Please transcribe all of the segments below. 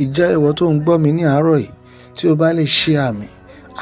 Ìjẹ́ ìwọ tó ń gbọ́ mi ní àárọ̀ yìí, tí o bá lè ṣe àmì,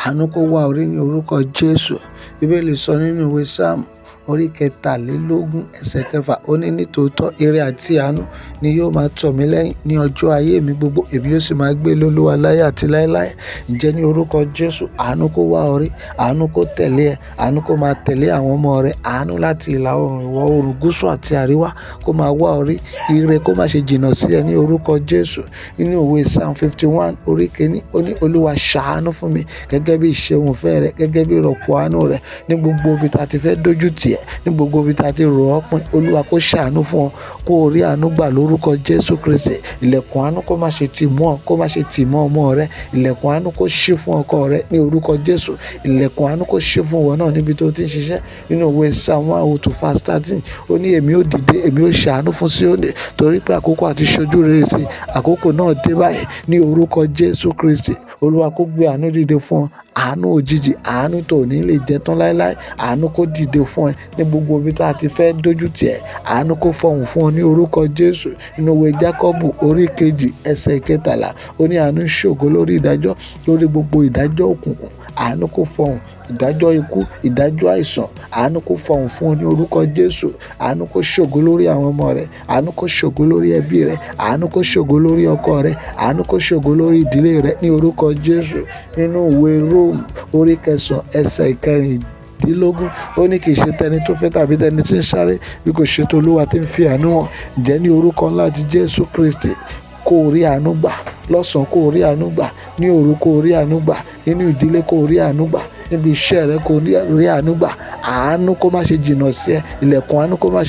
àánú kó wá orí ní orúkọ Jésù. Bíbélì sọ nínú ìwé Sáàmù orí 23 ẹsẹ̀ 6, ó ní, "Nítòótọ́ ire àti àánú ni yóò máa tọ̀ mí lẹ́yìn ní ọjọ́ ayé mi gbogbo, èmi yóò sì máa gbé l'Olúwa láyé àti láéláé." Ǹjẹ́ ní orúkọ Jésù, àánú kó wá orí, àánú kó tẹ̀lé ẹ, àánú kó máa tẹ̀lé àwọn ọmọ rẹ, àánú láti ìlà oòrùn, ìwọ̀ oòrùn, gúúsù àti àríwá kó máa wá orí, ire kó má ṣe jìnnà sí ẹ ní orúkọ Jésù. Nínú ìwé Psalm 51 orí 1, ó ní, "Olúwa ṣàánú fún mi gẹ́gẹ́ bí ìṣeun ìfẹ́ rẹ, gẹ́gẹ́ bí ìrọ̀pọ̀ àánú rẹ ní gbogbo ibi tí a ti fẹ́ dójú tì ẹ́, ní gbogbo ibi tí a ti rò ọ́ pin. Olúwa kó ṣàánú fún ọ, kó rí àánú gbà lórúkọ Jésù Kristi. Ilẹ̀kùn àánú kó má ṣe tì mọ́ ọ, kó má ṣe tì mọ́ ọmọ rẹ. Ilẹ̀kùn àánú kó ṣí fún ọkọ rẹ ní orúkọ Jésù. Ilẹ̀kùn àánú kó ṣí fún ìwọ náà níbi tó ti ń ṣiṣẹ́." Nínú ìwé Psalm 102 verse 13, ó ní, "Èmi ó dìde, èmi ó ṣàánú fún Síónì, torí pé àkókò àti ṣojú rere sí, àkókò náà dé báyìí ní orúkọ Jésù Kristi." Olúwa kó gbé àánú dìde fún ọ, àánú òjijì, àánú tó ní lè jẹ tán láéláé, àánú kó dìde fún ẹ ní gbogbo ibi tí a ti fẹ́ dójú tì ẹ́, àánú kó fọhùn fún ọ ní orúkọ Jésù. Nínú ìwé Jákọ́bù orí 2 ẹsẹ̀ 13, ó ní, "Àánú ṣògo lórí ìdájọ́, lórí gbogbo ìdájọ́ òkùnkùn. Àánú kó fọhùn, ìdájọ́ ikú, ìdájọ́ àìsàn, àánú kó fọhùn fún ọ ní orúkọ Jésù. Àánú kó ṣògo lórí àwọn ọmọ rẹ, àánú kó ṣògo lórí ẹbí rẹ, àánú kó ṣògo lórí ọkọ rẹ, àánú kó ṣògo lórí ìdílé rẹ ní orúkọ Jésù. Nínú ìwé Róòmù orí 9 ẹsẹ̀ 16, ó ní, "Kì í ṣe tẹni tó fẹ́ tàbí tẹni tí ń sáré, bí kò ṣe tó Olúwa tí ń fi àánú hàn." Ǹjẹ́ ní orúkọ ńlá ti Jésù Kristi, kó rí àánú gbà lọ́sàn-án, kó rí àánú gbà ní òru, kó rí àánú gbà nínú ìdílé, kó rí àánú gbà níbi iṣẹ́ rẹ, kó rí àánú gbà. Àánú kó má ṣe jìnnà sí ẹ, ilẹ̀kùn àánú kó má ṣe.